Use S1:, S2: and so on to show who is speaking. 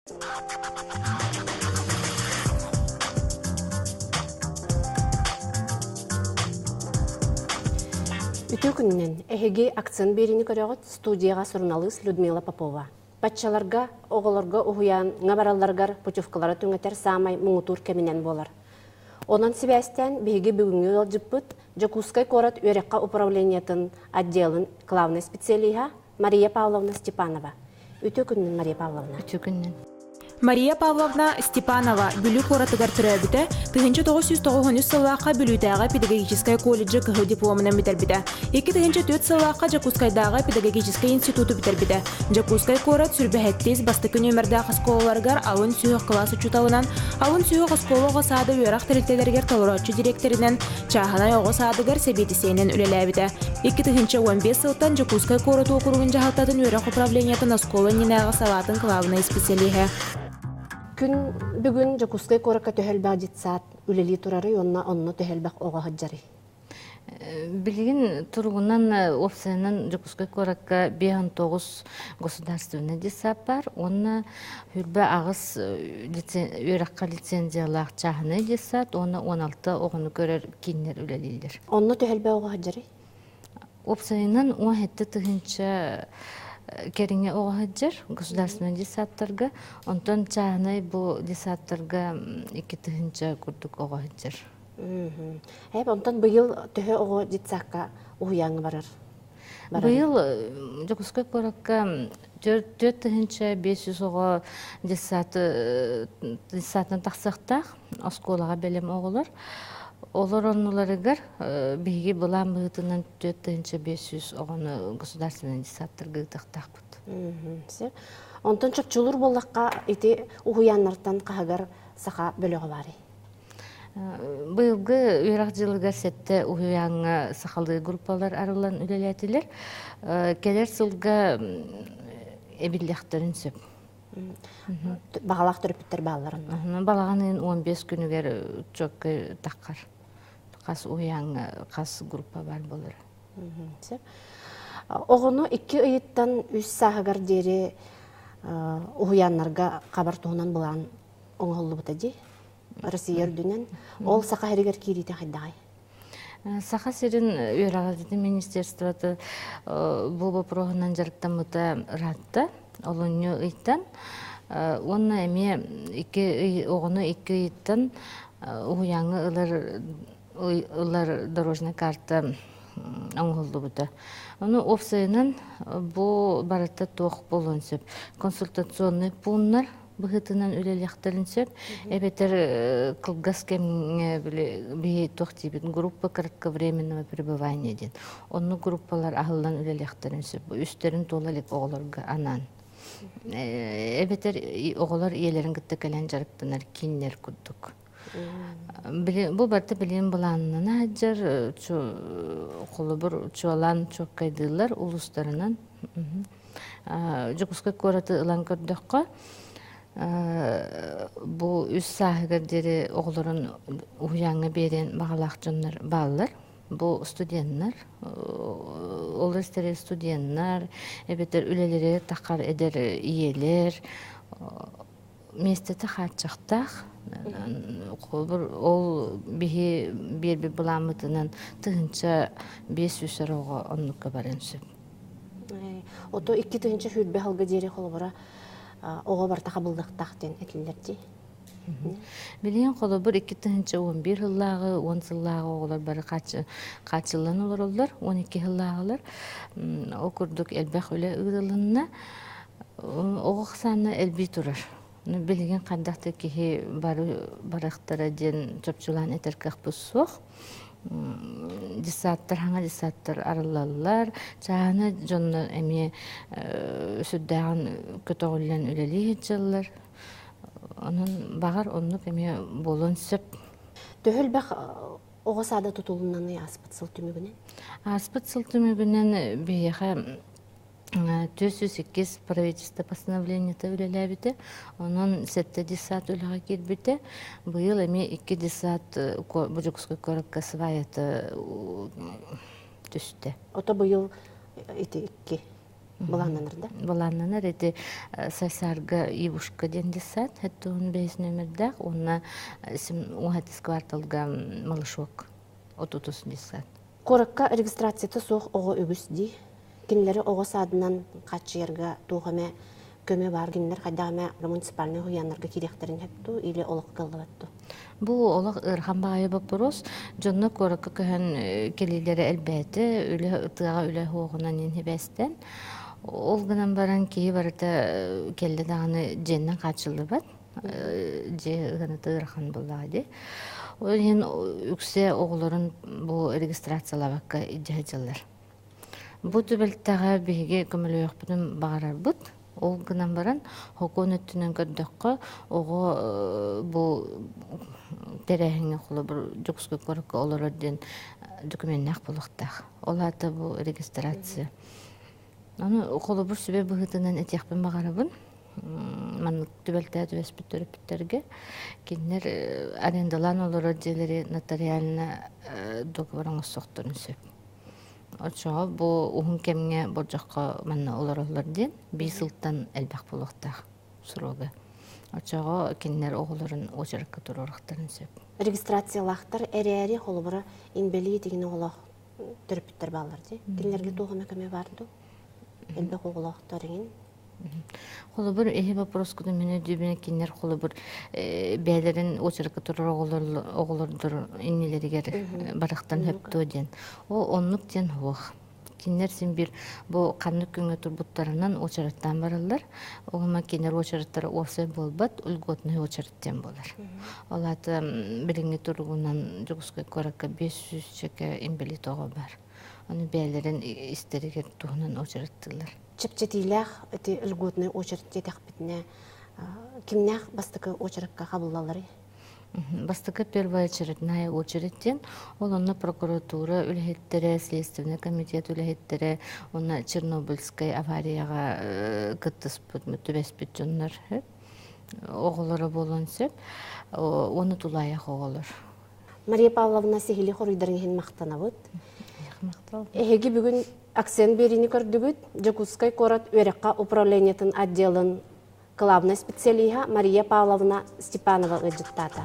S1: Үтүө күнүнэн! Эһиги акцент биэриини көрөҕүт студияҕа суруналыыс Людмила Попова. Баччаларга оҕолорго уһуйааҥҥа баралларыгар путевкалары түҥэтэр саамай муҥутуур кэминэн буолар. Онон сибээстээн биһиги бүгүҥҥү ыалдьыппыт Дьокуускай куорат үөрэххэ управлениетын отделын главнай специалиһа Мария Павловна Степанова. Үтүө күнүнэн, Мария Павловна.
S2: Үтүө күнүнэн.
S3: Мария Павловна Степанова Бүлүү куоратыгар төрөөбүтэ, 1993 сыллаахха Бүлүүтээҕи педагогическай колледжы кыһыл дипломунан бүтэрбитэ. 2004 сыллаахха Дьокуускайдааҕы педагогическай институту бүтэрбитэ. Дьокуускай куорат сүрбэһэттиис бастакы нүөмэрдээх оскуолаларыгар алын сүһүөх кылаас учууталынан, алын сүһүөх оскуола оҕо саада үөрэх тэрилтэлэригэр толорооччу дириэктэринэн, чааһынай оҕо саадыгар сэбиэдиссэйинэн үлэлээбитэ. 2015 сылтан Дьокуускай куорат уокуругун дьаһалтатын үөрэх управлениетын оскуола иннинээҕи салаатын кылаабынай исписэлииһэ.
S1: Күн бүгүн Дьокуускай куоракка төһө элбэх детсад үлэлии турарый уонна онно төһө элбэх оҕо сылдьарый?
S2: Билигин туругунан уопсайынан Дьокуускай куоракка 59 государственный детсад бар уонна Хүрбэ аҕыс үөрэххэ лицензиялаах чааһынай детсад уонна 16 оҕону көрөр кииннэр үлэлииллэр.
S1: Онно төһө элбэх оҕо сылдьарый?
S2: Уопсайынан 17 тыһыынча кэриҥэ оҕо сылдьар государственнай детсадтарга, онтон чааһынай бу детсадтарга 2 тыһыынча курдук оҕо сылдьар.
S1: Эп онтон быйыл төһө оҕо детсадка уһуйааҥҥа барар?
S2: Быйыл Дьокуускай куоракка 4500 оҕо детсадтан тахсыахтаах, оскуолаҕа бэлэм оҕолор. Олор оннуларыгар биһиги былаан быһыытынан 4500 оҕону государственнай детсадтарга ыытыахтаахпыт.
S1: Онтон чопчулуур буоллахха, ити уһуйааннартан хаһыгар саха бөлөҕө баарый?
S2: Быйылгы үөрэх дьылыгар сэттэ уһуйааҥҥа сахалыы группалар арыллан үлэлээтилэр. Кэлэр сылга эбиллиэхтэрин сөп.
S1: Баҕалаах төрөппүттэр баалларын.
S2: Балаҕан ыйын 15 күнүгэр чөккө таххар. Хас уһуйааҥҥа хас группа бар болор.
S1: Сөп. Оҕону икки ыйыттан үс сааһыгар диэри уһуйааннарга хабар туһунан былаан оҥоһуллубута дии. Россия үрдүнэн. Ол Саха сиригэр киириитэ хайдаҕай?
S2: Саха сирин үөрэҕирдии министерствота бу боппуруоһунан дьарыктаммыта ыраатта. Олунньу ыйтан. Уонна эмиэ икки ый оҕону икки ыйыттан уһуйааҥҥа ылар ылар дорожная карта оҥоһуллубута. Ону уопсайынан бу барыта туох буолуон сөп. Консультационный пууннар быһыытынан үлэлиэхтэрин сөп. Эбэтэр кылгас кэмҥэ били биһи туох диибит группа кратковременного пребывания диэн. Оннук группалар аһыллан үлэлиэхтэрин сөп. Үстэрин туола илик оҕолорго анаан. Эбэтэр оҕолор ийэлэрин кытта кэлэн дьарыктанар кииннэр курдук. Бу барыта билигин былааннана сылдьар, холобур, чуолаан чуоккайдыыллар улуустарынан. Дьокуускай куораты ылан көрдөххө, бу үс сааһыгар диэри оҕолорун уһуйааҥҥа биэриэн баҕалаах дьоннор бааллар. Бу студеннар, ол истэрэ студеннар, эбэтэр үлэлэри тахар эдэр ийэлэр, миэстэтэ хааччахтаах. Холобур, ол биһи биэрбит былааммытынан 1500 оҕо оннукка барыан сөп.
S1: Ото 2000 сүүрбэ сылга диэри холобура оҕо барыта хабыллыахтаах диэн этиллэр дии.
S2: Билигин холобур 2011 сыллааҕы, 10 сыллааҕы оҕолор бары хааччыллан олороллор, 12 сыллааҕылар. Ол курдук элбэх үлэ ыытылынна. Оҕо ахсаана элбии турар. Билигин хайдах да киһи бары барыахтара диэн чопчулаан этэр кыахпыт суох. Детсадтар, хаҥа детсадтар арыллаллар. Чааһына дьонно эмиэ сүрдээҕин көтөҕүллэн үлэлии сылдьаллар. Онон баҕар оннук эмиэ буолуон сөп.
S1: Төһө элбэх оҕо саада тутулунан ааспыт сыл түмүгүнэн?
S2: Ааспыт сыл түмүгүнэн биһиэхэ 402 правительство постановлениета үлэлээбитэ. Онон сэттэ детсад үлэҕэ киирбитэ. Быйыл эмиэ икки детсад бу Дьокуускай куоракка сваята түстэ.
S1: Ото быйыл ити икки. Былааннанар да?
S2: Былааннанар эти Сайсаарга Ивушка диэн детсад, хэттуун бэйс нөмердээх, уонна уһатис кварталга Малышок отутус детсад.
S1: Куоракка регистрацията суох оҕо үгүс дии. Кинилэри оҕо саадынан хааччыйарга туох эмэ көмө баар кинилэр хайдах эмэ муниципальнай уһуйааннарга киириэхтэрин сөп дуу или олох кыаллыбат дуу?
S2: Бу олох ыарахан баҕайы боппуруос. Дьонно куоракка көһөн кэлиилэрэ элбээтэ, үлэ тыаҕа үлэ суоҕунан иһибэстэн. Ол гынан баран киһи барыта кэллэ даҕаны дьиэннэн хааччыллыбат. Дьиэ ыаната ыарахан буоллаҕа дии. Ол иһин үксэ оҕолорун бу регистрациялаабакка илдьэ сылдьаллар. Бу түбэлтэҕэ биһиги көмөлөһүөхпүтүн баҕарарбыт. Ол гынан баран, сокуон өттүнэн көрдөххө, оҕо бу тэрээһиҥҥэ холобур Дьокуускай куоракка олорор диэн докуменнаах буолуохтаах. Ол аата бу регистрация. Ону холобур сүбэ быһыытынан этиэхпин баҕарабын. Маннык түбэлтэ түбэспит төрөппүттэргэ кинилэр арендалаан олорор дьиэлэри нотариально договор оҥостуохтарын сөп. Оччоҕо бу уһун кэмҥэ болдьоххо манна олороллор диэн биир сылтан элбэх буолуохтаах срога. Оччоҕо кинилэр оҕолорун уочаракка туруорахтарын сөп.
S1: Регистрациялаахтар эрээри холобура инбэлиит игин оҕолоох төрөппүттэр бааллар дии. Кинилэргэ туох эмэ көмө баар дуу? Элбэх оҕолоохтор иҥин.
S2: Холобур, эһи вопроскутун мин өйдүүбүн кинилэр холобур бэйэлэрин уочаракка турар оҕолордор иннилэригэр барахтан хөптуо диэн. Ол оннук диэн суох. Кинилэр син биир бу ханнык күҥҥэ турбуттарынан уочараттаан бараллар. Оҕума кинилэр уочараттара уопсай буолбат, льготный уочарат диэн буолар. Ол аата билиҥҥи туругунан Дьокуускай куоракка 500 чэкэ инбэлиит оҕо бар. Ону бэйэлэрин истэригэр туһунан уочараттыыллар.
S1: Чэпчэтиилээх ити льготный очередь диэтэхпитинэ кимнээх бастакы очередка хабыллалларый?
S2: Бастакы первоочередная очередь диэн ол онно прокуратура үлэһиттэрэ, Следственный комитет үлэһиттэрэ уонна Чернобыльскай аварияҕа кыттыспыт, түбэспит дьоннор оҕолоро буолуон сөп. Уонна тулаайах оҕолор.
S1: Мария Павловна сиһили хоруйдарын иһин махтанабыт. Эһиги бүгүн акцент биэриини көрдүгүт. Дьокуускай куорат үөрэххэ управлениетын отделын главнай специалиһа Мария Павловна Степанова ыалдьыттаата.